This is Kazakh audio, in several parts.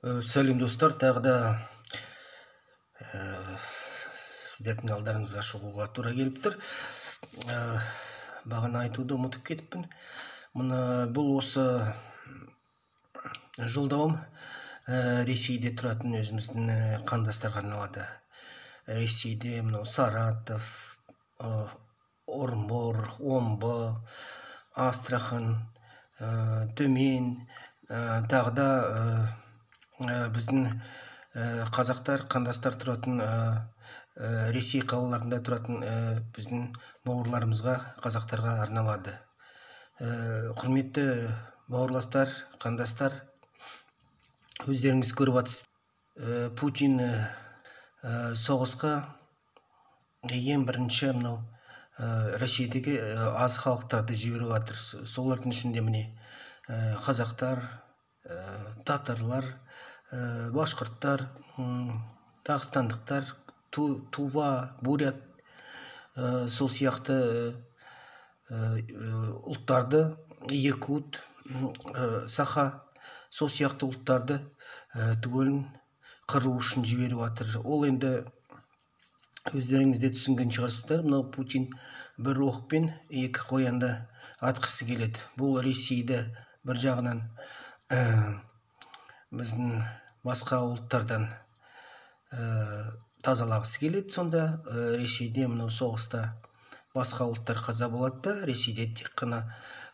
Сәлем, достар! Тағы да сіздердің алдарыңызға шығуға тура келіп тұр. Бағана айтуды ұмытып кетіппін. Мына бұл осы жолдауым Ресейде тұратын өзіміздің қандастарға арналады. Ресейде мынау Саратов, Орынбор, Омбы, Астрахан, Төмен, тағы да біздің қазақтар, қандастар тұратын Ресей қалаларында тұратын біздің бауырларымызға, қазақтарға арналады. Құрметті бауырластар, қандастар, өздеріңіз көріп жатсыз, Путин соғысқа ең бірінші мынау Ресейдегі аз халықтарды жіберіп жатыр. Солардың ішінде, міне, қазақтар, татарлар, башқұрттар, дағыстандықтар, Тува, бурят, сол сияқты ұлттарды, якут, саха, сол сияқты ұлттарды түгелін қыру үшін жіберіп жатыр. Ол енді өздеріңіз де түсінген шығарсыздар, мынау Путин бір оқпен екі қоянды атқысы келеді. Бұл Ресейді бір жағынан біздің басқа ұлттардан тазалағысы келеді. Сонда Ресейде мынау соғыста басқа ұлттар қаза болады да, Ресейде тек қана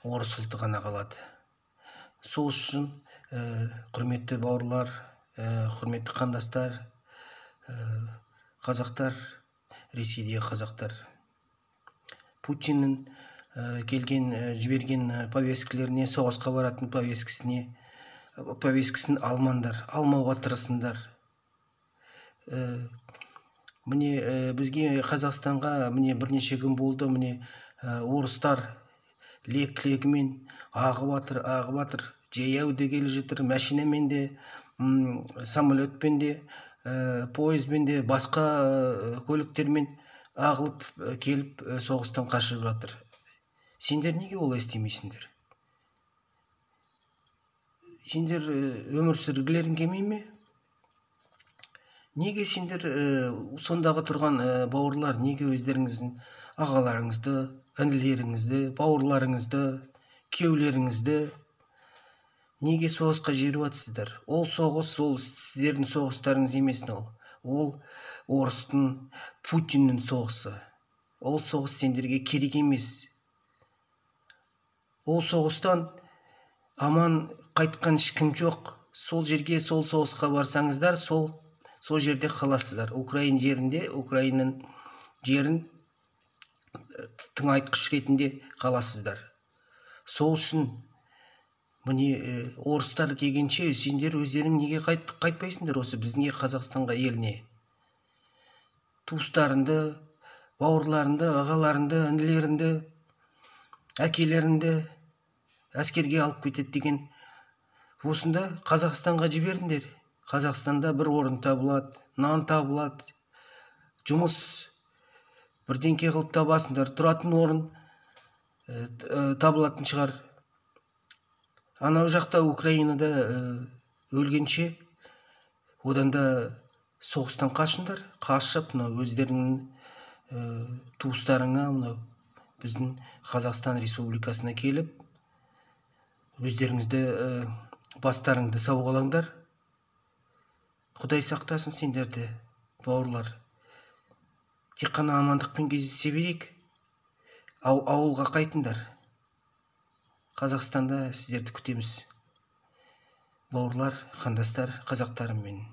орыс ұлты ғана қалады. Сол үшін, құрметті бауырлар, құрметті қандастар, қазақтар, Ресейдегі қазақтар, Путиннің келген, жіберген повесткілеріне, соғысқа баратын повесткісіне, повесткісін алмаңдар, алмауға тырысыңдар. Міне, бізге, Қазақстанға, міне, бірнеше күн болды, міне, орыстар лек легімен ағып жатыр, ағып жатыр. Жаяу де келе жатыр, машинамен де, самолетпен де, пойызбен де, басқа көліктермен ағылып келіп, соғыстан қашып жатыр. Сендер неге олай істемейсіңдер? Сендер өмір сүргілерің келмей ме? Неге сендер, сондағы тұрған бауырлар, неге өздеріңіздің ағаларыңызды, інілеріңізді, бауырларыңызды, күйеулеріңізді неге соғысқа жіберіп жатсыздар? Ол соғыс, ол сіздердің соғыстарыңыз емес. Ол орыстың, Путиннің соғысы. Ол соғыс сендерге керек емес. Ол соғыстан аман қайтқан ешкім жоқ. Сол жерге, сол соғысқа барсаңыздар, сол жерде қаласыздар. Украин жерінде, Украинаның жерін тыңайтқыш ретінде қаласыздар. Сол үшін, міне, орыстар келгенше сендер өздерің неге қайтпайсыңдар осы біздің Қазақстанға, еліне? Туыстарыңды, бауырларыңды, ағаларыңды, інілеріңді, әкелеріңді әскерге алып кетеді деген, осында Қазақстанға жіберіңдер. Қазақстанда бір орын табылады, нан табылады, жұмыс бірдеңке қылып табасыңдар, тұратын орын табылатын шығар. Анау жақта, Украинада өлгенше, одан да соғыстан қашыңдар. Қашып, мынау өздеріңнің туыстарыңа, мынау біздің Қазақстан Республикасына келіп, өздеріңізді, бастарыңды сауғалаңдар. Құдай сақтасын сендерді, бауырлар. Тек қана амандықпен кездесе берейік. Ауылға қайтыңдар. Қазақстанда сіздерді күтеміз, бауырлар, қандастар, қазақтарым менің.